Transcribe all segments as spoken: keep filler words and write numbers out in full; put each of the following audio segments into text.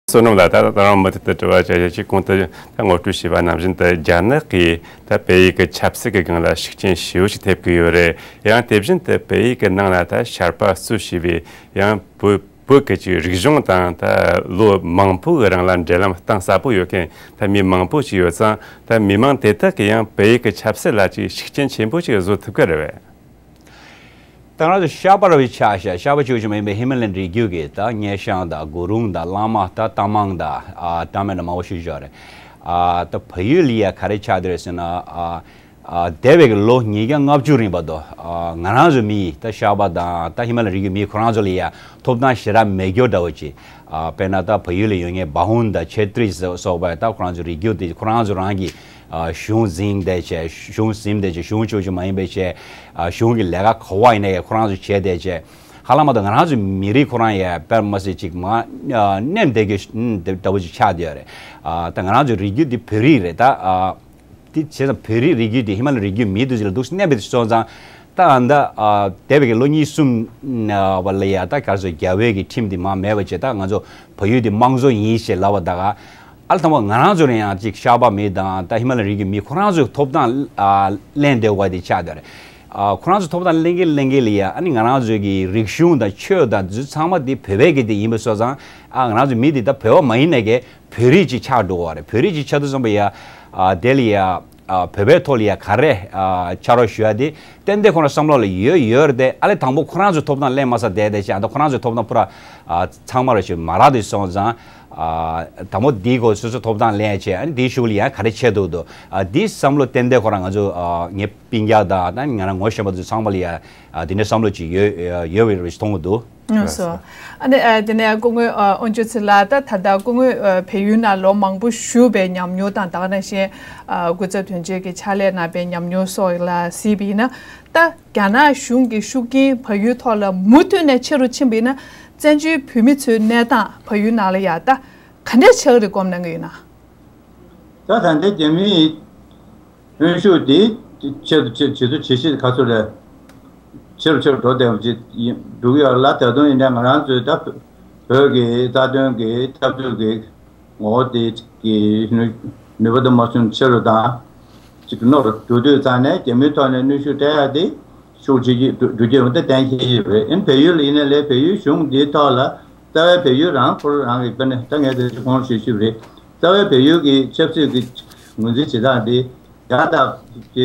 བསོད་ནམས་ལགས། ད་ད་རང་མུ་མཐུད་དུ་དྲི་བ་བྱ་ཡ་ཅིག་གོང་དུ་ད་ངོ་སྤྲོད་བྱས་པ་ནང་བཞིན་དུ། རྒྱ་ནག་གིས་ད་བལ་ཡུལ་གྱི་ཆབ་སྲིད་ཀྱི་སྒང་ལ་ཤུགས་རྐྱེན་ཞེ་པོ་ཞིག་ཐེབས་ཀྱི་ཡོད་རེད། ཡང་དེ་བཞིན་དུ་བལ་ཡུལ་གྱི་ནང་ལ་ད་ཆར་པ་གསོས་བྱས་པའི། ཡང་བོད་བོད་ཀྱི་ཅིག་རིག་གཞུང་དང་ད་ལོ་མང་པོ་གི་རིང་ལ་འབྲེལ་ལམ་གཏིང་ཟབ་པོ་ཡོད་མཁན་ད་མི་མང་པོ་ཞིག་ཡོད་ཙང་། ད་མི་མང་དེ་དག་གིས་ཡང་བལ་ཡུལ་གྱི་ཆབ་སྲིད་ལ་ཅིག་ཤུགས་རྐྱེན་ཆེན་པོ་ཞིག་བཟོ་ཐུབ་ཀྱི་རེད་པས། ད་ང་རང་ཚོ་ཤར་པ་ར་བའི་ཆ་བཞག་ཤར་པ་ཆོས་ཀྱི་མ་ཡིན་པའི་ཧི་མ་ལ་ཡའི་རི་རྒྱུད་ཀྱི་ད་སྔས་ཤང་དང་གུ་རུང་དང་བླ་མ་ད་རྟ་མང་དང་ཨ་ད་མེད་ན་མང་པོ་ཞིག་བཞག་རེད། ཨ་ད་བལ་ཡུལ་ལ་ཡ་ག་རེ་ཆགས་བསྡད་རེད་ཟེར་ན། ཨ་ཨ་འདས་པའི་གི་ལོ་ཉིས་བརྒྱ་ལྔ་བཅུ་རིང་བར་དུ་ཨ་ང་རང་ཚོ་མི་ད་ཤར་པ་དང་ད་ཧི་མ་ལ་ཡའི་རི་རྒྱུད་མི་ཁོ་རང་ཚོ་ལ་ཡ་ཐོབ་ཐང་ཞེ་དྲག་མེད་རྒྱུ་འདྲ་བོ་ཅིག་ཨ་དཔེར་ན་ད་བལ་ཡུལ་ལ་ཡོད་མཁན་བ་ཧུན་དང་ཆེ་ཏྲི་སོགས་པ་ད་ཁོ་རང་ཚོ་རི་རྒྱུད་དེ་ཁོ་རང་ཚོ་རང་གི་ཨ་གཞུང་འཛིན་བསྡད་བྱས། གཞུང་འཛིན་བསྡད་བྱས། གཞུང་ཕྱོགས་ཀྱི་མ་ཡིན་པའི་བྱས། ཨ་གཞུང་གི་ལས་ཀ་ག་བ་ཡིན་ན་ཡང་ཁོ་རང་ཚོས་བྱས་བསྡད་བྱས། ཧ་ལམ་མ་གཏོགས་ང་རང་ཚོའི་མི་རིགས་ཁོ་རང་ཡང་དཔེར་མ་ཟད་ཅིག་མར་ཨ་ནེམ་བསྡད་རྒྱུ་འདྲ་བོ་ཅིག་ཆགས་བསྡད་ཡོད་རེད། ཨ་ད་ང་རང་ཚོའི་རི་རྒྱུད་འདི་བོད་རིགས་རེད། ད་ཨ་དེ་བྱས་ཙང་བོད་རིགས་རི་རྒྱུད་དེ་ཧི་མ་ལ་ཡའི་རི་རྒྱུད་མི་དེ་ཚོ་ལ་འདུག་སེ་གནས་པའི་སོང་ཙང་། ད་ཨ་ད་ཨ་འདས་པའི་གི་ལོ་གཉིས་གསུམ་བ་ལ་ཡ་ད་ག་རེ་ཟེར། རྒྱ་བོད་ཀྱི་ཁྲིམས་དེ་མར་མེད་པ་བྱས། ད་ང་ཚོ་བལ་ཡུལ་དེ་དམངས་གཙོ་ཡིན་ཞེས་ལབ་པ་ད་ག་ཨ་ལ་དང་པོ་ང་རང་ཚོ་ལ་ཡང་ཅིག་ཤར་པ་མི་དང་ད་ཧི་མ་ལ་ཡའི་རི་རྒྱུད་མི་ཁོ་རང་ཚོའི་ཐོབ་ཐང་ཨ་ལེན་བསྡད་པ་དེ་ཆགས་བསྡད་རེད། ཨ་ཁོ་རང་ཚོའི་ཐོབ་ཐང་ལེན་གིན་ལེན་གིན་ལ་ཡ་ཨ་ནི་ང་རང་ཚོའི་གི་རིག་གཞུང་དང་ཆོས་དང་དེ་ཚོ་ཚང་མ་དེ་བོད་པའི་གི་དེ་ཡིན་པ་སོང་ཙང་། ཨ་ང་རང་ཚོའི་མི་དེ་ད་བོད་པ་མ་ཡིན་ནའི་གི་བོད་རིགས་ཅིག་ཆགས་འགྲོ་བ་རེད། བོད་རིགས་ཅིག་ཆགས་དུས་ཙམ་པ་ཡ་ཨ་དེ་ལ་ཡ་ཨ་བོད་པའི་ཐོག་ལ་ཡ་ག་རེ་ཨ་ཕྱག་རོགས་ཞུ་ཡ་དེ་ཏན་ཏན་ཁོ་རང་བསམ་བློ་ལ་ཡོད་ཡོད་རེད་དེ། ཨ་ལས་དང་པོ་ཁོ་རང་ཚོའི་ཐོབ་ཐང་ལེན་མ་ཚར་བསྡད་བསྡད་བྱས། ཨ་ད་ཁོ་རང་ཚོའི་ཐོབ་ཐང་ཕུ་ར་ཨ་ཚང་མ་ར་ཞིག་མ་རག་དུས་སོང་ཙང་། ཨ་དང་པོ་འདིའི་སྐོར་སོ་སོ་ཐོབ་ཐང་ལེན་བྱས། ཨ་ནི་འདིའི་གཞུག་ལ་ཡང་ག་རེ་བྱེད་ཐུབ་འདུག་ཨ་འདིའི་བསམ་བློ་ཏན་ཏན་ཁོ་རང་ང་ཚོ་ཨ་ངའི་སྤུན་ཀྱག་དང་ད་ང་རང་ངོ་ཤེས་པ་ཚོ་ཚང་མ་ལ་ཡ་ཨ་དེ་འདྲའི་བསམ་བློ་ཅིག་ཡོད་ཡོད་པའི་རེ་བ་ཞིག་མཐོང་གི་འདུག་ལགས་སོ། ཨ་ནི་ཨ་དེ་ནས་སྐུ་ངོ་ཨ་དབང་ཕྱུག་ཚེ་ལགས། ད་ད་ལྟ་སྐུ་ངོ་ཨ་བལ་ཡུལ་ནང་ལོ་མང་པོ་བཞུགས་པའི་ཉམས་མྱོང་དང་། ད་ག་ནང་བཞིན་ཨ་སྐུ་ཚབ་དོན་གཅོད་ཀྱི་ཕྱག་ལས་གནང་པའི་ཉམས་མྱོང་སོགས་ལ་གཟིགས་པ་ཡིན་ན། ད་རྒྱ་ནག་གཞུང་གི་ཤུགས་རྐྱེན་བལ་ཡུལ་ཐོག་ལ་མུ་མཐུད་ནས་ཆེ་རུ་ཕྱིན་པ་ཡིན་ན། བཙན་བྱོལ་བོད་མི་ཚོའི་གནས་སྟངས་བལ་ཡུལ་ནང་ལ་ཡ་ད་ག་འདྲས་ཆགས་ཀྱི་རེད་སྐོར་གནང་གི་ཡོད་ན། ད་ད་ལྟའི་རྒྱ་མིའི་གནོན་ཤུགས་དེ་ཆེ་རུ་ཆེ་ཇེ་ཆེ་ཇེ་ཆེ་ག་ཚོད་རེད། ཆེ་རུ་ཆེ་རུ་འགྲོ་བསྡད་པ་ཅིག་ཡིན་འགྲོ་གི་ཡོད་ལ། ད་དུང་ཡིན་ན་ང་རང་ཚོའི་ད་བོད་ཀྱི་རྩ་དོན་གྱི་འཐབ་རྩོད་ཀྱི་ངོ་བོ་དེ་གི་ནུས་ནུས་པ་དེ་མ་སོན་ཆེ་རུ་དང་ཅིག་རྣོ་རུ་འགྲོ་དུས་ཙང་ནས་རྒྱ་མིའི་ཐོག་ནས་གནོན་ཤུགས་སྤྲད་ཡ་དེ་ཤུགས་ཆེ་ཆེ་འགྲོ་འགྲོ་རྒྱུ་ཡོང་དེ་གཏན་འཁེལ་ཡོད་རེད། ཨིན་བལ་ཡུལ་ཡིན་ན་ལས་བལ་ཡུལ་གཞུང་འདིའི་ཐོག་ལ་རྩ་བའི་བལ་ཡུལ་རང་ཁོ་རང་གི་དཔེར་ན་ད་ངས་དེ་གོང་ཞུས་ཞུས་རེད། རྩ་བའི་བལ་ཡུལ་གྱི་ཆབ་སྲིད་ཀྱི་ངོས་འཛིན་བྱེད་སྟངས་འདི་རྒྱ་དང་གི་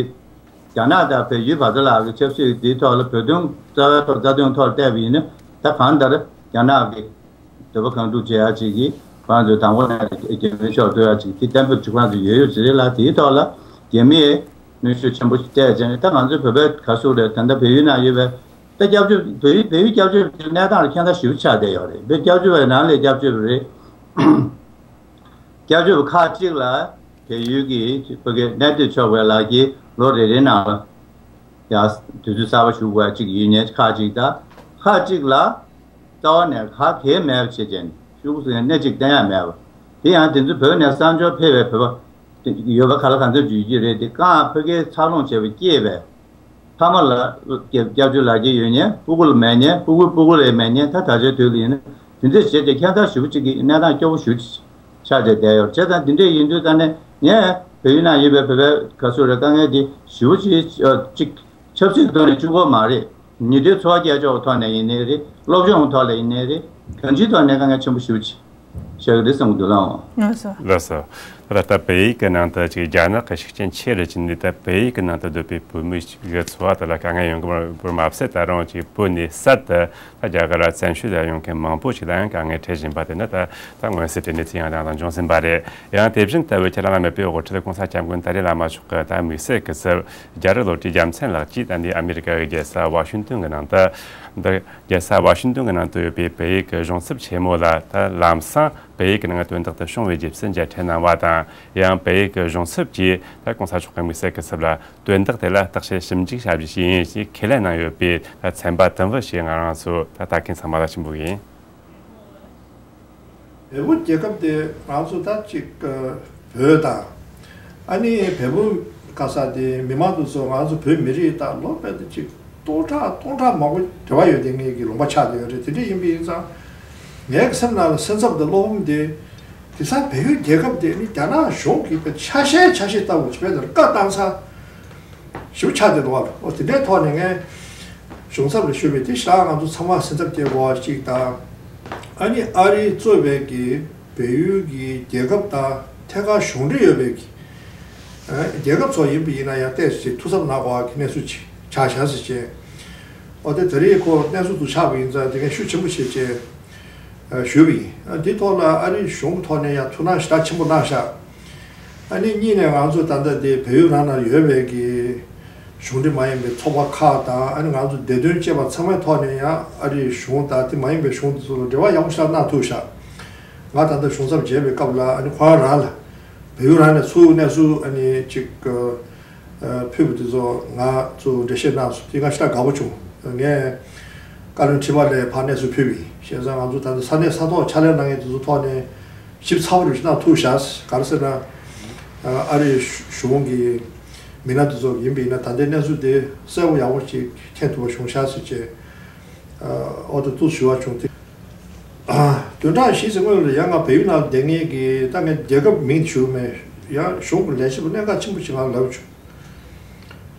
རྒྱ་ནག་དང་བལ་ཡུལ་བར་དུ་ལ་གི་ཆབ་སྲིད་འདིའི་ཐོག་ལ་བོད་དོན་རྩ་བའི་ཐོག་རྩ་དོན་ཐོག་བལྟས་པ་ཡིན་ན་ད་གང་ལྟར་རྒྱ་ནག་གི་འདོད་པ་གང་སྒྲུབ་བྱེད་ཡ་ཅིག་གིས་ཁོང་ཚོས་དང་པོ་ནས་རྒྱ་མིའི་ཕྱོགས་གཏོད་ཡ་ཅིག་དེ་གཏན་འབེབས་བྱེད་ཁོང་ཚོ་ཡོད་ཡོད་ཟེར་རེད་ལ། དེའི་ཐོག་ལ་རྒྱ་མིས་གནོན་ཤུགས་ཆེན་པོ་ཞིག་སྤྲད་བྱས་ནས་ད་ང་ཚོའི་བོད་པའི་ག་ཟུག་རེད། ད་ལྟ་བལ་ཡུལ་ནང་ཡོད་པའི་ད་སྐྱབས་བཅོལ་བལ་ཡུལ་བལ་ཡུལ་སྐྱབས་བཅོལ་བའི་གནས་སྟངས་ལ་ཁྱད་མཚར་ཞེ་པོ་ཆགས་བསྡད་ཡོད་རེད། བལ་སྐྱབས་བཅོལ་བའི་ནང་ལས་སྐྱབས་བཅོལ་བ་རེད། སྐྱབས་བཅོལ་བ་ཁག་ཅིག་ལ་བལ་ཡུལ་གྱི་ཕ་གིའི་གནས་སྡོད་ཆོག་པའི་ལག་ཁྱེར་ལོ་རེ་རེའི་ནང་ལ་ཡང་དུས་ཚོད་གསར་པ་ཞུ་དགོས་ཅིག་ཡོད་མཁན་ཁག་ཅིག་དང་། ཁག་ཅིག་ལ་རྩ་བ་ནས་ག་གེ་མེད་པ་བྱེད་ཅན་ཤུགས་སུ་སྣེ་གཅིག་བསྟན་ཡ་མེད་པ། དེ་ཡང་དེ་ཚོ་བོད་ནས་གསར་འབྱོར་ཕེབས་པའི་བོད་པ་ཡོད་པ་ག་ལ་གང་འཚམ་ཅིག་ཡོད་ཀྱི་རེད། དེ་རྐང་ཕ་གིའི་འཚར་ལོངས་བྱས་པ་སྐྱེས་པའི་ཕ་མ་ལ་སྐྱབས་སྐྱབས་བཅོལ་ལག་ཁྱེར་ཡོད་མཁན། སྤུ་གུ་ལ་མེད་མཁན། སྤུ་གུའི་སྤུ་གུ་ལ་མེད་མཁན། ད་ད་ཆའི་དུས་ལ་ཡིན་ན་དེ་འདྲ་བྱས་ཏེ་ཁྱད་མཚར་ཞེ་པོ་ཅིག་གི་གནས་སྟངས་སྐྱོ་པོ་ཞེ་པོ་ཅིག་ཆགས་བསྡད་བསྡད་ཡོད་རེད། བྱས་ཙང་དེ་འདྲ་ཡིན་དུས་ད་ནས་ངས་བལ་ཡུལ་ནང་ཡོད་པའི་བོད་པའི་ག་ཚོད་རེད། དཀའ་ངལ་འདི་ཞེ་པོ་ཅིག་ཅིག་ཆབ་སྲིད་ཐོག་ནས་གཅིག་པོ་མ་རེད། ཉིན་དེའི་འཚོ་བ་སྐྱེལ་ཕྱོགས་ཐོག་ནས་ཡིན་ནའི་རེད། སློབ་སྦྱོང་ཐོག་ལ་ཡིན་ནའི་རེད། གང་ཅིའི་ཐོག་ནས་དཀའ་ངལ་ཆེན་པོ་ཞེ་པོ་ཅིག་ཆགས་ཀྱི་རེད་བསམ་གྱི་འདུག་ལགས། ལགས་སོ། ལགས་སོ། ད་ལྟ་བལ་ཡུལ་གྱི་ནང་དུ་ཅིག་རྒྱ་ནག་གི་ཤུགས་རྐྱེན་ཆེ་རུ་ཕྱིན་ནས། ད་བལ་ཡུལ་གྱི་ནང་དུ་སྡོད་པའི་བོད་མི་ཞིག་གི་འཚོ་བ་དེ་ལ་དཀའ་ངལ་ཡོང་གི་མ་རེད་མ་ཟད། ད་རུང་ཅིག་བོད་ནས་གསར་དུ་ད་རྒྱ་གར་ལ་བཙན་བྱོལ་དུ་ཡོང་མཁན་མང་པོ་ཞིག་ལ་ཡང་དཀའ་ངལ་འཕྲད་བཞིན་པ་དེ་ནི་ད་ད་མངོན་གསལ་དོད་གནས་ཚུལ་ཡང་དང་དང་འབྱུང་ཟིན་པ་རེད། ཡང་དེ་བཞིན་ད་བོད་ཁྱེད་རང་ལ་མེད་པའི་དབུ་ཁྲིད་གོང་ས་སྐྱབས་མགོན་ཏཱ་ལའི་བླ་མ་མཆོག་གི་ད་དམིགས་བསལ་གྱི་ཚབ་རྒྱ་རི་བློ་གྲོས་རྒྱལ་མཚན་ལགས་ཀྱིས་ད་འདི་ཨ་མི་རི་ཀ་གི་རྒྱལ་ས་ཝ་ཤིང་ཏོན་གྱི་ནང་དུ། འདི་རྒྱལ་ས་ཝ་ཤིང་ཏོན་གྱི་ནང་དུ་ཡོད་པའི་བལ་ཡུལ་གྱི་གཞུང་ཚབ་ཆེན་མོ་ལ་ད་ལམ་སང་བལ་ཡུལ་གྱི་ནང་དོན་དག་ཏུ་བྱུང་བའི་རྗེས་སུ་མཇལ་འཕྲད་གནང་བ་དང་། ཡང་བལ་ཡུལ་གྱི་གཞུང་ཚབ་ཀྱིས་ད་གོང་ས་མཆོག་གི་དམིགས་བསལ་གྱི་ཚབ་ལ་དོན་དག་དེ་ལ་བརྟག་དཔྱད་ཞིབ་འཇུག་བྱ་རྒྱུ་ཞིག་ཡིན་ཞེས་ཁས་ལེན་གནང་ཡོད་པའི་ད་ཚན་པ་དུམ་བུ་ཞིག་ང་རང་ཚོ་ད་ལྟ་མཁན་ཚང་མ་ལ་ཕྱིན་པོ་ཡིན། བལ་པོ་རྒྱལ་ཁབ་དེ་ང་ཚོ་ད་ཅིག་བོད་དང་། ཨ་ནི་བལ་པོ་ག་ས་དེ་མི་མང་དེ་ཚོ་ང་ཚོ་བོད་མི་རིགས་དང་ལོ་རྦད་དེ་ཅིག་སྟོང་ཕྲག་སྟོང་ཕྲག་མང་པོ་འབྲེལ་བ་ཡོད་དེ་ངེད་ཀྱི་ལུང་པ་ཆགས་བསྡད་ཡོད་རེད། དེ་འདྲ་ཡིན་པ་ཡིན་ཙང་ངའི་སེམས་ནང་ལ་སེམས་འཚབ་དང་བློ་ཕམ་དེ་ དེང་སང་བལ་ཡུལ་རྒྱལ་ཁབ་དེ་ནི་རྒྱ་ནག་གཞུང་གིས་དཔེ་ཆ་ཤས་ཆ་ཤས་ལྟ་བུ་ཅིག་བལ་དུ་བཀའ་བཏང་ས་ཞིག་ཆགས་བསྡད་འདུག་བ། འོ་དེ་འདྲའི་ཐོག་ནས་ངས་གཞུང་ཚབ་ལ་ཞུས་པས། དེ་ཞག་ང་ཚོ་ཚང་མ་སེམས་འཚབ་སྐྱེ་དགོས་པ་ཅིག་དང་། ཨ་ནི་ཨ་རི་གཙོས་པའི་གི་བལ་ཡུལ་གྱི་རྒྱལ་ཁབ་དང་ཐད་ཀར་གཞུང་འབྲེལ་ཡོད་པའི་གི་ཨ་རྒྱལ་ཁབ་ཚོ་ཡིན་པ་ཡིན་ན་ཡང་ཏོག་ཙམ་ཐུགས་འཚབ་གནང་དགོས་པ་གི་གནས་ཚུལ་ཅིག་ཆགས་བཞག་ཟེར་བྱས། འོ་དེ་ད་རེས་ཁོ་གནས་ཚུལ་དུ་ཆགས་པ་ཡིན་ཙང་དེ་ངས་ཤུགས་ཆེན་པོ་བྱས་བྱས། ཨ་ཞུས་པ་ཡིན། ཨ་འདི་ཐོག་ལ་ཨ་རིའི་གཞུང་གི་ཐོག་ནས་ཡང་ཐུགས་སྣང་ཞེ་དྲག་ཆེན་པོ་གནང་ཤག་ཨ་ནི་གཉིས་ནས་ང་ཚོ་ད་ལྟ་འདི་བལ་ཡུལ་རང་ན་ཡོད་པའི་གི་གཞུང་འབྲེལ་མ་ཡིན་པའི་ཚོགས་པ་ཁག་དང་། ཨ་ནི་ང་ཚོ་བདེ་དོན་བཅས་པ་ཚང་མའི་ཐོག་ནས་ཡང་ཨ་རིའི་གཞུང་དང་དེ་མ་ཡིན་པའི་གཞུང་དེ་ཚོ་ལ་འབྲེལ་བ་ཡག་པོ་ཞེ་དྲག་གནང་ཐུབ་ཤག་ང་ད་ལྟ་གཞུང་ཚབ་མཇལ་བའི་སྐབས་ལ་ཨ་ནི་ཁོ་རང་རང་ལ་བལ་ཡུལ་རང་ནས་ཚུར་གནས་ཚུལ་ཨ་ནི་ཅིག་ཨ་ཕུལ་བ་དེ་ཚོ་ང་ཚོ་འགྲེལ་བཤད་གནང་སོང་། དེ་ང་ཞེ་དྲག་དགའ་པོ་བྱུང་། ངས་བཀའ་བློན་ཁྲི་པ་ལ་ཕར་གནས་ཚུལ་ཕུལ་བ་ཡིན། བྱས་ཙང་ང་ཚོ་ད་ལྟ་ས་གནས་ས་ཐོག་ཕྱག་ལས་གནང་མཁན་དེ་ཚོ་ཐོག་ནས་ཞིབ་ཚགས་པོ་རེ་ཞིག་གནང་ཐུབ་ཤག་ག་རེ་ཟེར་ན། ཨ་རིའི་གཞུང་གི་མི་སྣ་དེ་ཚོ་ཡིན་པ་ཡིན་ན་ད་ལྟའི་གནས་ཚུལ་དེ་གསལ་པོ་ཡག་པོ་ཅིག་མཁྱེན་ཐུབ་པ་བྱུང་ཤག་ཟེར་བྱས། ཨ་འོ་ད་ཏོག་ཙམ་ཞུ་བ་བྱུང་སྟེ། ཨ་བདུན་ཕྲག་བཞི་ཙམ་སྔོན་ལ་ཡང་ང་བལ་ཡུལ་ནང་བསྡད་མཁན་གྱི་ད་ངས་རྒྱལ་ཁབ་མིང་ཞུ་མེད། ཡང་གཞུང་གི་ལས་བྱེད་པ་གནད་འགག་ཆེན་པོ་ཞིག་ང་ལབ་བྱུང་།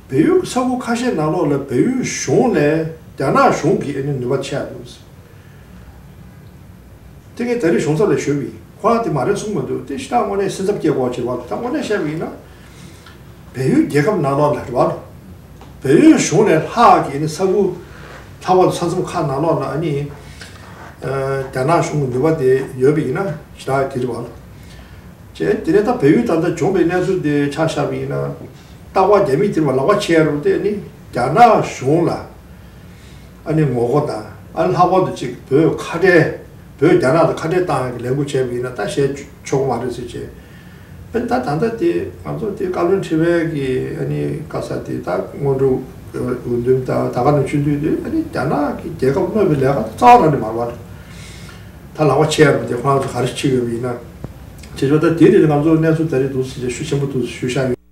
བལ་ཡུལ་གྱི་ས་ཁུལ་ཁ་ཤས་ནང་ལོགས་ལ་བལ་ཡུལ་གཞུང་ལས་རྒྱ་ནག་གཞུང་གིས་ཨ་ནི་ནུས་པ་ཆེ་ཡ་འདུག་ཟེར། དེ་ངས་ད་རེས་གཞུང་ཚབ་ལ་ཞུས་པ་ཡིན། ཁོ་རང་དེ་མ་རེད་གསུངས་མ་འདུག་དེ་ཞེ་དྲག་དངོས་གནས་སེམས་འཚབ་སྐྱེ་དགོས་ཅིག་རེད་བ། ད་དངོས་གནས་བཤད་པ་ཡིན་ན། བལ་ཡུལ་རྒྱལ་ཁབ་ནང་ལོགས་ལ་རེད་བ། བལ་ཡུལ་གཞུང་ལས་ལྷག་གི་ནི་ས་ཁུལ་ལྷག་པར་དུ་ས་མཚམས་ཁག་ནང་ལོགས་ལ་ཨ་ནི་ཨ་རྒྱ་ནག་གཞུང་གི་ནུས་པ་དེ་ཡོད་པ་ཡིན་ན་ཞེ་དྲག་དེ་རེད་བ། བྱས་དེ་ནས་ད་བལ་ཡུལ་ད་ལྟ་བྱུང་བའི་གནས་ཚུལ་དེ་ཆ་བཞག་པ་ཡིན་ན། རྟག་པར་རྒྱ་མི་དེ་རེད་བ། ལག་པ་ཆེ་རུ་དེ་ནི་རྒྱ་ནག་གཞུང་ལ་ཨ་ནི་ངོ་རྒོལ་དང་། ཨ་ནི་ལྷག་པར་དུ་ཅིག་བོད་ཁ་བྲལ། བོད་རྒྱ་ནག་དང་ཁ་བྲལ་བཏང་ཡག་གི་ལས་འགུལ་བྱས་པ་ཡིན་ན་ད་བཤད་ཆོག་གི་མ་རེད་ཟེར་བྱས། ཨ་ནི་ད་ད་ལྟ་དེ་ང་ཚོ་དེ་བཀའ་བློན་ཁྲི་པའི་གི་ཨ་ནི་བཀའ་ས་དེ་ད་སྔོན་འགྲོ་འོས་འདེམས་དང་ད་ག་ནང་བཞིན་དུ་དེ་ཨ་ནི་རྒྱ་ནག་གི་རྒྱལ་ཁབ་གནོད་པའི་ལས་ཀ་རྩ་བ་རང་ནས་མ་རེད་བ། ད་ལག་པ་ཆེ་རུ་དེ་ཁོ་རང་ཚོ་ག་རེ་བྱེད་ཡོད་པ་ཡིན་ན། བྱེད་ཆོག་ད་དེ་རེད། ང་ཚོ་གནས་ཚུལ་ད་རེས་འདུག་ཟེར་བྱས་ཤུགས་ཆེན་པོ་འདུག་ཞུ་བཞག་ཡོད།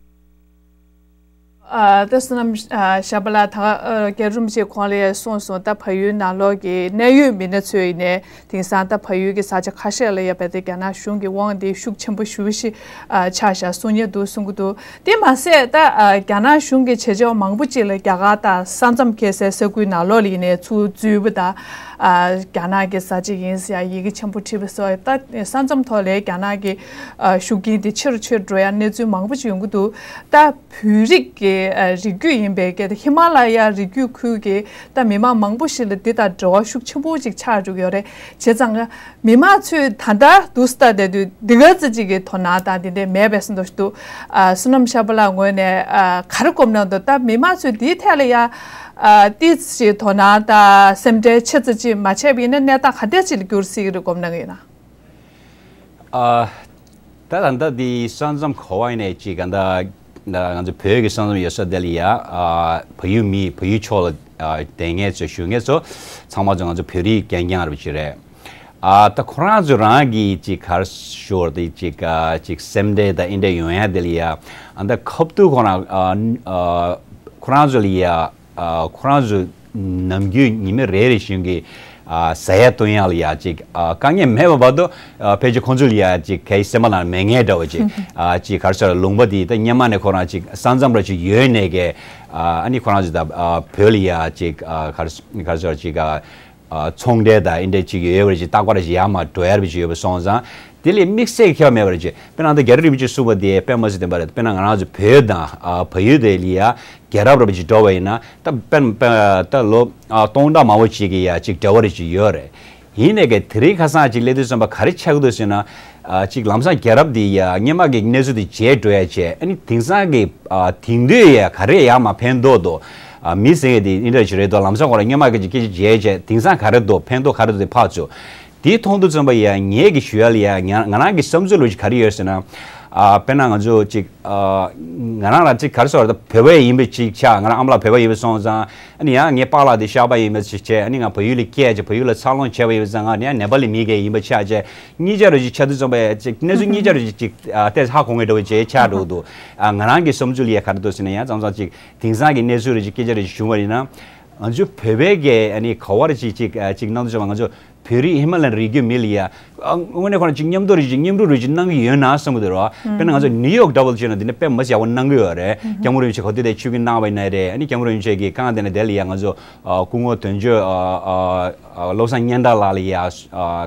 ཨ་ད་བསོད་ནམས་ཨ་ཤར་པ་ལགས་ད་ཨ་རྒྱལ་རིན་པོ་ཆེ་ཁོང་ལ་གསུངས་སོང་། ད་བལ་ཡུལ་ནང་ལོགས་ཀྱི་གནད་ཡོད་མི་སྣ་ཚོས་ནས་དེང་སང་ད་བལ་ཡུལ་གྱི་ས་ཆ་ཁ་ཤས་ལ་ཡ་བལ་ཏེ་རྒྱ་ནག་གཞུང་གི་དབང་དེ་ཤུགས་ཆེན་པོ་ཞེ་པོ་ཞིག་ཨ་ཆགས་བཞག་གསུང་ཉན་འདུག་གསུང་གི་འདུག་དེ་མ་ཟད་ད་ཨ་རྒྱ་ནག་གཞུང་གི་བྱེད་ཕྱོགས་མང་པོ་ཅིག་ལ་རྒྱ་གར་དང་ས་མཚམས་ཁེལ་སའི་ས་ཁུལ་ནང་ལོགས་ལ་ཡིན་ནའི་ཚུར་འཛུལ་བ་དང་། ཨ་རྒྱ་ནག་གི་ས་ཆ་ཡིན་ཟེར་ཡ་ཡི་གེ་ཆེན་པོ་བྲིས་པ་སོགས། ད་ས་མཚམས་ཐོག་ལ་རྒྱ་ནག་གི་ཨ་ཤུགས་རྐྱེན་དེ་ཆེ་རུ་ཆེ་རུ་འགྲོ་ཡ་གནས་ཚུལ་མང་པོ་ཅིག་ཡོང་གི་འདུག་ད་བོད་རིགས་ཀྱི་ཨ་རིགས་རྒྱུད་ཡིན་པའི་གི་ཧི་མ་ལ་ཡ་རི་རྒྱུད་ཁུལ་གྱི་ད་མི་མང་མང་པོ་ཞིག་ལ་འདི་དང་འབྲེལ་བ་ཤུགས་ཆེན་པོ་ཅིག་ཆགས་འགྲོ་གི་ཡོད་རེད། བྱས་ཙང་མི་མང་ཚོས་ད་ལྟ་འདུག་སེ་ལྟ་བསྡད་དུས་འདི་ག་ཙམ་ཅིག་གི་དོ་སྣང་དང་དེ་འདྲ་མེད་པའི་བཟོ་འདྲ་ཞིག་འདུག་ཨ་བསོད་ནམས་ཤར་པ་ལགས་ངོས་ནས་ཨ་ག་རེ་སྒོམ་གནང་འདུག་ད་མི་མང་ཚོས་འདིའི་ཐད་ལ་ཡ་ཨ་ཏོག་ཙམ་དོ་སྣང་དང་སེམས་ཁྲལ་ཆེ་ཙམ་ཅིག་མ་བྱས་པ་ཡིན་ན་གནས་སྟངས་ག་འདྲ་ཅིག་ལ་འགྱུར་སྲིད་ཀྱི་རེད་སྒོམ་གནང་གི་ཡིན་ན། ཨ་ད་ད་ལྟ་འདི་ས་མཚམས་ག་པར་ཡིན་ནའི་ཅིག་ག་ད་ང་ཚོ་བོད་ཀྱི་ས་མཚམས་ཡོད་ས་དེ་ལ་ཡ་ཨ་བལ་ཡུལ་མི་བལ་ཡུལ་ཕྱོགས་ལ་ཨ་བསྡད་མཁན་ཚོ་བཞུགས་མཁན་ཚོ་ཚང་མ་ཚོ་ང་ཚོ་བོད་རིགས་རྐྱང་རྐྱང་རེད་པ་ཅིག་རེད། ཨ་ད་ཁོ་རང་ཚོ་རང་གི་ཅིག་ག་རེ་ཞུ་དགོས་རེད། ཅིག་ཨ་ཅིག་སེམས་ཁྲལ་དང་ཨེ་འདྲ་ཡོང་ཡ་དེ་ལ་ཡ་ཨ་ད་ཁ་ཐུག་ཁོ་རང་ཨ་ཨ་ཁོ་རང་ཚོ་ལ་ཡ་ཨ་ཁོ་རང་ཚོ་ནམ་རྒྱུན་ཉི་མ་རེ་རེ་བཞིན་གྱི་ཨ་ཟ་ཡ་འཐུང་ཡ་ལ་ཡ་ཅིག་ཨ་དཀའ་ངལ་མེད་པ་བར་དུ་ཨ་ཕལ་ཆེར་ཁོང་ཚོ་ལ་ཡ་ཅིག་གའི་སེམས་པ་ནང་མེད་མཁན་འདྲ་བོ་ཅིག་ཨ་ཅིག་ག་རེ་ཟེར་ལུང་པ་དེ་ད་སྔོན་མ་ནས་ཁོ་རང་ཅིག་ས་མཚམས་ར་ཅིག་ཡོད་ནས་ཀྱི་ཨ་ཨ་ནི་ཁོ་རང་ཚོ་ད་ཨ་བོད་ལ་ཡ་ཅིག་ཨ་ག་རེ་ག་རེ་ཟེར་ཅིག་ཨ། ཨ་ཚོང་འབྲེལ་དང་ཨེ་འདྲ་ཅིག་ཡོད་པ་རེད། ཅིག་རྟག་པར་ཅིག་ཡར་མར་འགྲོ་ཡ་རེད་ཅིག་ཡོད་པ་སོང་ཙང་། དེ་ལས་དམིགས་བསལ་ཁྱད་པར་མེད་པ་རེད་ཅིག་དཔེར་ན་ད་རྒྱལ་རབས་རིན་པོ་ཆེས་གསུངས་པ་དེ་དཔེ་མ་སྲིད་བདེན་པ་རེད། དཔེར་ན་ང་རང་ཚོ་བོད་དང་ཨ་བལ་ཡུལ་དེ་ལ་ཡ་རྒྱལ་རབས་རབ་ཅིག་འགྲོ་བ་ཡིན་ན་ད་དཔེར་ན་དཔེར་ན་ད་ལོ་ཨ་སྟོང་ཕྲག་མང་པོ་ཅིག་གི་ཡ་ཅིག་འབྲེལ་བ་རེད་ཅིག་ཡོད་རེད། ཡིན་ནའི་གི་དེ་རིང་ཁ་སང་ཅིག་སླེབས་དུས་ཙམ་པ་ག་རེ་ཆགས་ཀྱི་འདུག་ཟེར་ན། ཨ་ཅིག་ལམ་སང་རྒྱལ་རབས་དེ་ཡ་སྔོན་མ་གི་གནས་ཚུལ་དེ་བརྗེད་འགྲོ་ཡ་བྱས། ཨ་ནི་དེང་སང་གི་ཨ་དེང་དུས་ཡ་ག་རེ་ཡར་མར་ཕན་ཐོགས་འདུག་ཨ་མི་ཟེར་མཁན་དེ་ཨེ་འདྲ་ཅིག་རེད་འདུག་ལམ་སང་ཁོ་རང་སྔོན་མ་གི་ཅིག་སྐད་ཆ་བརྗེད་བྱས་དེང་སང་ག་རེ་འདུག་ཕན་ཐོགས་ག་རེ་འདུག་དེ་ཕར་ཚུར། དེ་མཐོང་དུས་ཙམ་པ་ཡ་ངས་གི་ཞུ་ཡ་ལ་ཡ་ང་ང་རང་གི་བསམ་ཚུལ་ལ་ཅིག་ག་རེ་ཡོད་ཟེར་ན། ཨ་དཔེར་ན་ང་ཚོ་ཅིག་ཨ་ང་རང་ལ་ཅིག་ག་རེ་ཟེར་བ་རེད། ད་བོད་པ་ཡིན་པ་ཅིག་ཆགས། ང་རང་ཨ་མ་ལགས་བོད་པ་ཡིན་པ་སོང་ཙང་། ཨ་ནི་ཡང་ངའི་པཱ་ལགས་དེ་ཤར་པ་ཡིན་པ་ཅིག་བྱས། ཨ་ནི་ང་བལ་ཡུལ་ལ་སྐྱེས་བྱས་བལ་ཡུལ་ལ་འཚར་ལོངས་བྱས་པ་ཡིན་པ་ཙང་། ང་ནི་ཡང་ནེ་པ་ལི་མི་གི་ཡིན་པ་ཆགས་བྱས། གཉིས་ཆ་རུ་ཅིག་ཆགས་དུས་ཙམ་པ་ཡ་ཅིག་གནས་ཚུལ་གཉིས་ཆ་རུ་ཅིག་ཅིག་ཨ་ཏོག་ཙམ་ཧ་གོ་མཁན་འདྲ་བོ་ཅིག་ཆགས་འགྲོ་གི་འདུག་ཨ་ང་རང་གི་བསམ་ཚུལ་ལ་ཡ་ག་རེ་འདུག་ཟེར་ན། ཡང་མཚམས་མཚམས་ཅིག་དེང་སང་གི་གནས་ཚུལ་རུ་ཅིག་སྐད་ཆ་རུ་ཅིག་བྱུང་བ་ཡིན་ན། ང་ཚོ་བོད་པའི་གི་ཨ་ནི་ག་བ་རུ་ཅིག་ཅིག་ཨ་ཅིག་གནང་དུས་ཙམ་པ་ང་ཚོ་ བོད་རིགས་ཧི་མ་ལ་ཡའི་རི་རྒྱུད་མི་ལ་ཡ། ཨ་དངོས་གནས་ཁོ་རང་ཅིག་མཉམ་དུ་རེ་ཅིག་མཉམ་རུབ་རེ་ཅིག་གནང་གི་ཡོད་ན་བསམ་གི་འདུག་ར། དཔེར་ན་ང་ཚོ་ནིའུ་ཡོག་འདྲ་བོ་ལ་བྱས་ན་འདི་ནས་དཔེ་མི་སྲིད་ཡག་པོ་གནང་གི་ཡོད་རེད། སྐྱབས་མགོན་རིན་པོ་ཆེ་ག་དུས་དེ་ཆིབས་བསྒྱུར་གནང་བ་ཡིན་ན་རེད། ཨ་ནི་སྐྱབས་མགོན་རིན་པོ་ཆེ་གིས་གང་དེ་ན་དེ་ལ་ཡ་ང་ཚོ་ཨ་སྐུ་ངོ་དོན་གཅོད་ཨ་ཨ་ཨ་བློ་བཟང་སྙན་གྲགས་ལགས་ལ་ཡ་ཨ་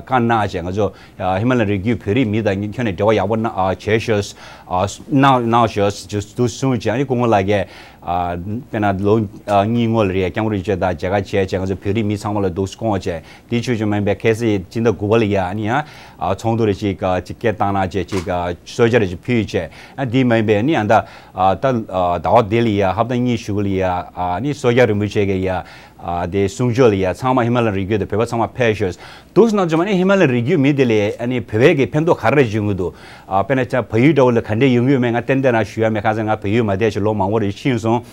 བཀའ་གནང་བྱས། ང་ཚོ་ཨ་ཧི་མ་ལ་ཡའི་རི་རྒྱུད་བོད་རིགས་མི་དང་ཁྱོན་ནས་འབྲེལ་བ་ཡག་པོ་གནང་ཨ་བྱས་ཤོག་ཨ་གནང་གནང་ཤོག་ཅེས་འདུག་གསུངས་བྱས། ཨ་ནི་སྐུ་ངོ་ལགས་ཀྱིས་ཨ་དཔེར་ན་ལོ་ཨ་གཉིས་སྔོན་ལ་རེད། སྐྱབས་མགོན་རིན་པོ་ཆེ་དང་མཇལ་ཁ་བྱས་བྱས། ང་ཚོ་བོད་རིགས་མི་ཚང་མ་ལ་འདུག་སྐོང་བྱས། དེའི་ཆོས་ཅུང་མིན་པའི་ཁ་སང་སྤྱི་ཟླ་དགུ་པ་ལ་ཡ་ཨ་ནི་ཡ་ཨ་ཚོགས་འདུ་རེ་ཅིག་ཨ་ཅིག་སྐད་བཏང་གནང་བྱས། ཅིག་ཨ་གསོལ་ཇ་རེ་ཅིག་ཕུལ་བྱས། ཨ་དེ་མིན་པའི་ཨ་ནི་ཨ་ད་ཨ་ད་ཨ་ཟླ་བ་འདི་ལ་ཡ་ཧབ་ཏ་གཉིས་གཞུག་གུ་ལ་ཡ་ཨ་ནི་སོག་སྐྱབས་རིན་པོ་ཆེ་གི་ཡ་ཨ་དེ་གསུང་ཆོས་ལ་ཡ་ཚང་མ་ཧི་མ་ལ་ཡའི་རི་རྒྱུད་དུ་བོད་པ་ཚང་མ་ཕེབས་ཤོག་འདུག་སེ་གནང་བྱུང་། ཨ་ནི་ཧི་མ་ལ་ཡའི་རི་རྒྱུད་མི་དེ་ལ་ཨ་ནི་བོད་པའི་གི་ཕན་ཐོགས་ག་རེ་རེ་བྱུང་གི་འདུག་ཨ་དཔེར་ན་ཅིག་བལ་ཡུལ་འདྲ་བོ་ལ་ག་འདྲས་ཡོང་གི་ཡོད་མེད་ང་ཏན་ཏན་རང་ཞུ་ཡ་མེད། གང་ཟེར་ང་བལ་ཡུལ་མ་བསྡད་བྱས་ལོ་མང་པོ་རེ་ཕྱིན་སོང་།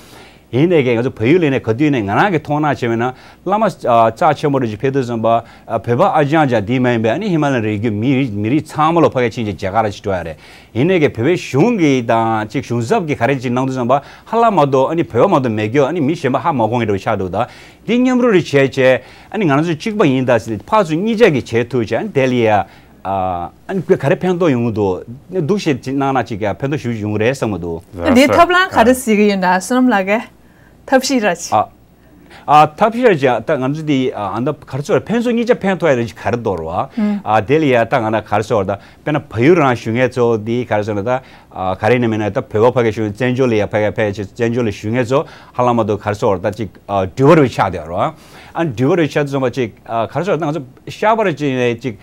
ཡིན་ནའི་ཀྱང་ང་ཚོ་བལ་ཡུལ་ལ་ཡིན་ནའི་ག་དུས་ཡིན་ནའི་ང་རང་གི་མཐོང་སྣང་བྱས་པ་ཡིན་ན། བླ་མ་ཨ་རྩ་ཆེན་པོ་རེ་ཅིག་ཕེབས་དུས་ཙམ་པ་ཨ་བོད་པ་ཨ་ཅང་ཅང་དེ་མ་ཡིན་པའི་ཨ་ནི་ཧི་མ་ལ་ཡའི་རི་རྒྱུད་མི་རིགས་མི་རིགས་ཚང་མ་ལ་ཕ་གིར་ཕྱིན་བྱས་མཇལ་ཁ་རེ་ཅིག་སྤྲོད་ཡ་རེད། ཡིན་ནའི་ཀྱང་བོད་པའི་གཞུང་གིས་དང་ཅིག་གཞུང་ཚབ་ཀྱིས་ག་རེ་ཅིག་གནང་དུས་ཙམ་པ་ཧ་ལམ་མ་གཏོགས་ཨ་ནི་བོད་པ་མ་གཏོགས་མེད་རྒྱུ་ཨ་ནི་མི་གཞན་པ་ཧ་མ་གོ་མཁན་འདྲ་བོ་ཆགས་འདུག་ད་འདི་མཉམ་རུབ་རེ་བྱས་བྱས་ཨ་ནི་ང་རང་ཚོ་གཅིག་པ་ཡིན་ད་ཟེར་ཕར་ཚུར་གཉིས་ཆ་གིས་བྱས་ཐུབ་བྱས། ཨ་ནི་དེ་ལ་ཡ། ཨ་ནི་ག་རེ་ཕན་ཐོགས་ཡོང་གི་འདུག་འདུག་བཤད་ཅིག་གནང་ན་ཅིག་ཕན་ཐོགས་ཞེ་པོ་ཅིག་ཡོང་གི་རེད་བསམ་གི་འདུག་ལགས་འདིའི་སོ། ཐབས་ལམ་ག་རེ་གཟིགས་ཀྱི་ཡོད་ན་བསོད་ནམས་ལགས་ཀྱིས་ཐབས་ཤེས་ར་ཅིག་ཨ་ཨ་ཐབས་ཤེས་ར་ཅིག་ད་ང་ཚོ་འདི་ཨ་ད་ག་རེ་ཟེར་ཕན་ཚུན་གཉིས་ཆ་ཕན་ཐོགས་ཡ་རེ་ཅིག་ག་རེ་འདུག་ར་བ། ཨ་དེ་ལ་ཡ་ད་ང་ད་ག་རེ་ཟེར་བ་ད་དཔེར་ན་བལ་ཡུལ་རང་བཞུགས་མཁན་ཚོ་འདི་ག་རེ་ཟེར་ན་ད་ཨ་ག་རེ་ཡིན་ན་མིན་ན་ད་བོད་པ་ཕ་གིར་བཞུགས་བཙན་བྱོལ་ལ་ཡ་ཕ་གིར་ཕེབས་བྱས་བཙན་བྱོལ་ལ་བཞུགས་མཁན་ཚོ་ཧ་ལམ་མ་གཏོགས་ག་རེ་ཟེར་བ་ད་ཅིག་ཨ་འགྲུལ་བ་རེ་ཆགས་བསྡད་ཡོད་ར་བ། ཨ་འགྲུལ་བ་རེ་ཆགས་དུས་ཙམ་པ་ཅིག་ཨ་ག་རེ་ཟེར་བ་ད་ང་ཚོ་ཤར་པ་རེ་ཅིག་ནས་ཅིག་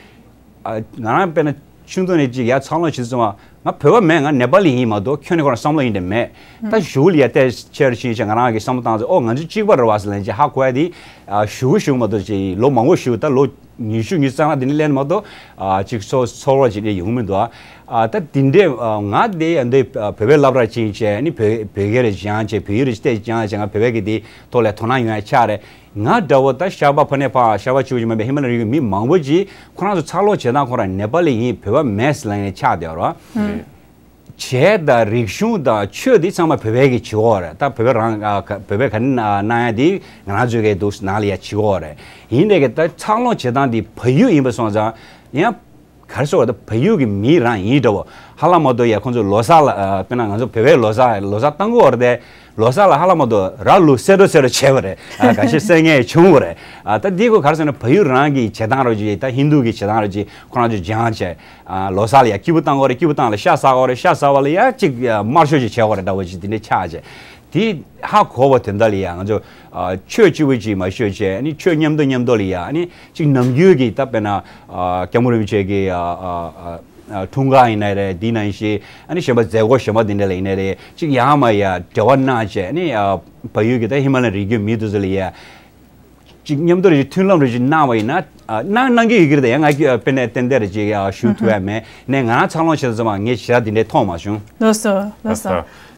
ཨ་ང་རང་དཔེར་ན་ཆུང་དུས་ནས་ཅིག་ཡར་འཚར་ལོངས་བྱེད་དུས་ཙམ་པ་ང་བོད་པ་མེད། ང་ནེ་པ་ལི་ཡིན་མ་གཏོགས་ཁྱོན་ནས་ཁོ་རང་བསམ་བློ་ཡིན་དེ་མེད། ད་གཞུག་ལ་ཡ་བལྟས་ཕྱིར་ཕྱིན་བྱས་ང་རང་གིས་བསམ་བློ་བཏང་ཚེ་ཨོ་ང་ཚོ་གཅིག་པ་རེད་བ་ཟེར་ལན་ཅིག་ཧ་གོ་ཡ་དེ་ཨ་གཞུག་གུ་གཞུག་མ་གཏོགས་ཅིག་ལོ་མང་པོ་བཞུགས་ད་ལོ་ཉི་ཤུ་ཉི་ཤུ་རྩ་ལྔ་དེ་འདྲ་སླེབས་མ་གཏོགས་ཨ་ཅིག་ཚོར་ཚོར་བ་ཅིག་ཡོང་མི་འདུག་ཨ་ད་དེ་འདྲས་ཨ་ང་དེ་ཡ་འདི་ཨ་བོད་པའི་སློབ་གྲྭར་ཕྱིན་བྱས་ནི་བོད་བོད་སྐད་རེ་སྦྱངས་བྱས་བོད་ཡིག་རེ་བལྟས་སྦྱངས་བྱས་ང་བོད་པའི་སྐད་དེ་ཐོག་ལ་དོ་སྣང་ཡོང་ཡ་ཆགས་རེད། ང་འདྲ་བོ་ད་ཤར་པ་ཕ་ནས་ཕར་ཤར་པ་ཆུ་བཞི་མ་པའི་ཧི་མ་ལ་ཡའི་རི་རྒྱུད་མི་མང་པོ་ཅིག་ཁོ་རང་ཚོ་འཚར་ལོངས་བྱེད་སྟངས་ཁོ་རང་ནེ་པ་ལི་ཡིན་བོད་པ་མེད་ཟེར་ལབ་ནས་ཆགས་བསྡད་ཡོད་རེད། བྱས་ད་རིག་གཞུང་དང་ཆོས་འདི་ཚང་མ་བོད་པའི་གི་བྱེད་ཡོད་རེད། ད་བོད་པ་རང་ཨ་བོད་པའི་ག་རེ་གནང་ཡ་འདི་ང་རང་ཚོའི་གི་འདུག་ནང་ལ་ཡ་བྱེད་ཡོད་རེད། ཡིན་ནའི་གི་ད་འཚར་ལོངས་བྱེད་སྟངས་འདི་བལ་ཡུལ་ཡིན་པ་སོང་ཙང་ཡང་། ག་རེ་ཟེར་བ་ད་བལ་ཡུལ་གྱི་མི་རང་ཡིན་འདྲ་བོ། ཧ་ལམ་མ་གཏོགས་ཡ་ཁོང་ཚོ་ལོ་གསར་ལ་ཨ་དཔེར་ན་ང་ཚོ་བོད་པའི་ལོ་གསར་ལོ་གསར་བཏང་གི་ཡོད་རེད་དེ། ལོ་གསར་ལ་ཧ་ལམ་མ་གཏོགས་ར་ལུག་སེ་འགྲོ་སེ་འགྲོ་བྱས་པ་རེད། ཨ་ག་ཤེད་སེ་ངས་བྱུང་བ་རེད། ཨ་ད་འདི་ཁོ་ག་རེ་ཟེར་ན་བལ་ཡུལ་རང་གི་བྱེད་སྟངས་རོ་ཅིག་ད་ཧིན་དུ་གི་བྱེད་སྟངས་རོ་ཅིག་ཁོ་རང་ཚོ་སྦྱངས་བྱས། ཨ་ལོ་གསར་ལ་ཡ་སྐྱིད་པོ་བཏང་གི་ཡོད་རེད། སྐྱིད་པོ་བཏང་ལ་ཤ་ཟ་གི་ཡོད་རེད། ཤ་ཟ་བ་ལ་ཡ་ཅིག་དམར་ཤོག་ཅིག་བྱས་པ་རེད་འདྲ་བོ་ཅིག་དེ་འདྲ་ཆགས་བྱས། དེ་ཧ་གོ་བ་དེ་འདྲ་ལ་ཡ་ང་ཚོ་ཨ་ཆོས་གཅིག་པུ་ཅིག་མ་ཤོད་བྱས་ཨ་ནི་ཆོས་མཉམ་དུ་མཉམ་དུ་ལ་ཡ་ཨ་ནི་ཅིག་ནམ་རྒྱུན་གྱི་ད་དཔེར་ན་ཨ་སྐྱབས་མགོན་རིན་པོ་ཆེ་གི་ཨ་ཨ་ཨ་འཁྲུངས་སྐར་ཡིན་ནའི་རེད། འདི་ནང་བཞིན་ཨ་ནི་གཞན་པ་མཛད་སྒོ་གཞན་པ་འདི་འདྲ་ལ་ཡིན་ནའི་རེད། ཅིག་ཡང་མ་ཡ་འབྲེལ་བ་གནང་བྱས་ཨ་ནི་ཨ་བལ་ཡུལ་གྱི་ད་ཧི་མ་ལ་ཡའི་རི་རྒྱུད་མི་དེ་ཚོ་ལ་ཡ་ཅིག་མཉམ་དུ་རེ་ཅིག་མཐུན་ལམ་རེ་ཅིག་གནང་བ་ཡིན་ན་ཨ་གནང་གནང་གི་ཡོད་ཀྱི་རེད། ད་ཡང་ང་ཀྱི་ཨ་དཔེར་ན་ཏན་ཏན་རེ་ཅིག་ཨ་ཞུ་ཐུབ་ཡ་མེད་ནས་ང་རང་འཚར་ལོངས་བྱེད་ཙམ་པ་ངས་ཞེ་དྲག་འདི་འདྲས་མཐོང་མ་བྱུང་། ལགས་སོ་ལགས་སོ།